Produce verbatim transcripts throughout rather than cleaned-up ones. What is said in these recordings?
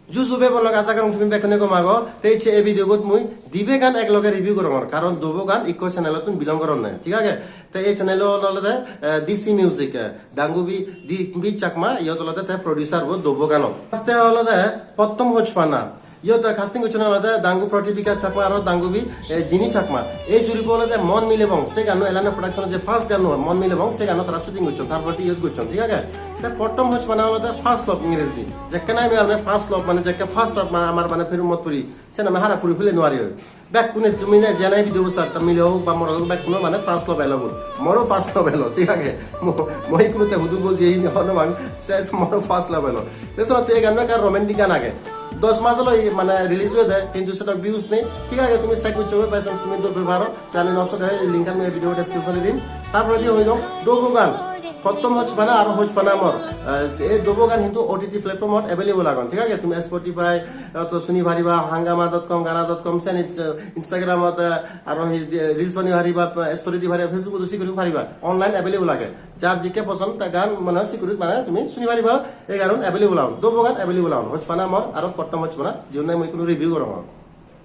Ju ju bhei bon lok, aja gorong tumi bekkune gom ago. Te ecche ei video bot mui dibe gan ek loge review gorongor, karon dobo gan ikko channel ottun belong goronne, thik age? Te ei channel olode, eh, D C Music, eh, Dangubi Dimpy Chakma, iyot olode te producer bo dobo gano. First e olode Pottom Hojpana, iyot casting gocchonne olode Dangu Pratibika Chakma aro Dangubi, eh, Jini Chakma. Ei juribo olode Mon Milebong, se ganno Elana Production je first ganno Mon Milebong, se ganno tara shooting gocchon, tar poredi iyot gocchon, thik age? Te Pottom Hojpana olode First Love, Ingreji. Jekkene ami olode first love, mane jekke first love, mane amar mane premot puri, sen ami hara puri phele no pari oi. Bekkune tumi ne jene video bo sar, ta mile hok ba morot hok, bekkuno mane first love elo bo. Moro first love elo, thik age? Mo-, moi ikkunu te hudu boji ei hono bang, se moro first love elo. Te sot te ei ganno ekkan romantic gan age. Dos mas olo ei mane release oyede, hintu sedok views nei. Thik age, tumi check goccho, by chance tumi dol pei paro. Channel no sode, link an mui video description e dim. Tar poredi hoi dong, dobo gan, Pottom Hojpana aro Hojpana Mor. Eh, ei dobo gan hintu O T T platform ot available agon, thik age? Tumi Spotify ot suni pariba, hangama dot com, gana dot com, seni, eh, Instagram ot, eh, aro hi, eh, reels bani pariba, eh, story di pariba, Facebook ot sigi pariba, online available age. Jar jekke poson ta gan mane sigi mane tumi suni pariba, ei ganun available agon, dobo gan available agon, Hojpana Mor aro Pottom Hojpana, jigun nahi mui ikkunu review gorongor.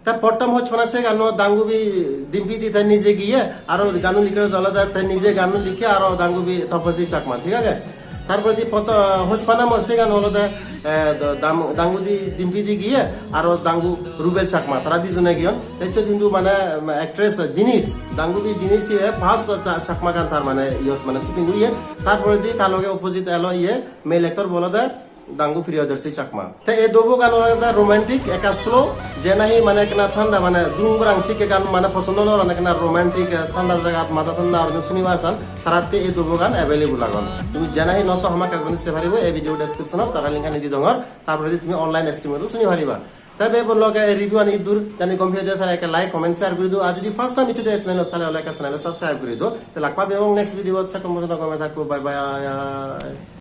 Te Pottom Hojpana se ganno Dangubi Dimpy di te nije giye, aro ganno likke olode te nije ganno likke, aro Dangubi Tapaswi Chakma, thik age? Tar poredi Potto-, Hojpana Mor se ganno olode, eh, do-, dam-, Dangubi Dimpy di giye, aro Dangu Rubel Chakma, tara dijone giyon. Te se hintu mane, um, actress Jini, Dangubi Jini se first Cha-, Chakma gan tar mane iyot mane shooting oye. Tar poredi ta loge opposite elo iye, male actor bo olode Dangu Priyadarshi Chakma. Te ei dobo gan olode romantic, ekka slow, je nahi mane ekkena thanda, mane dum gorang sikke gan mane posondo no goron, ekkena romantic, eh, thanda jagat mada thanda gurinei sunibar san, taratte ei dobo gan available agon. Tumi je nahi no so hamakkai gurinei sei paribo, ei video description ot tara link ani di dongor, tar poredi tumi online stream ot suni pariba. Te bhei bon lok, ei review ani iddur, jodi gom peye de tale ekka like, comment, share guri do. Ar jodi first time eccho de channel ot, tale ole ekka channel subscribe guri do. Te lak pebong next video ot, sekkon porjonto gome thakko, bye bye.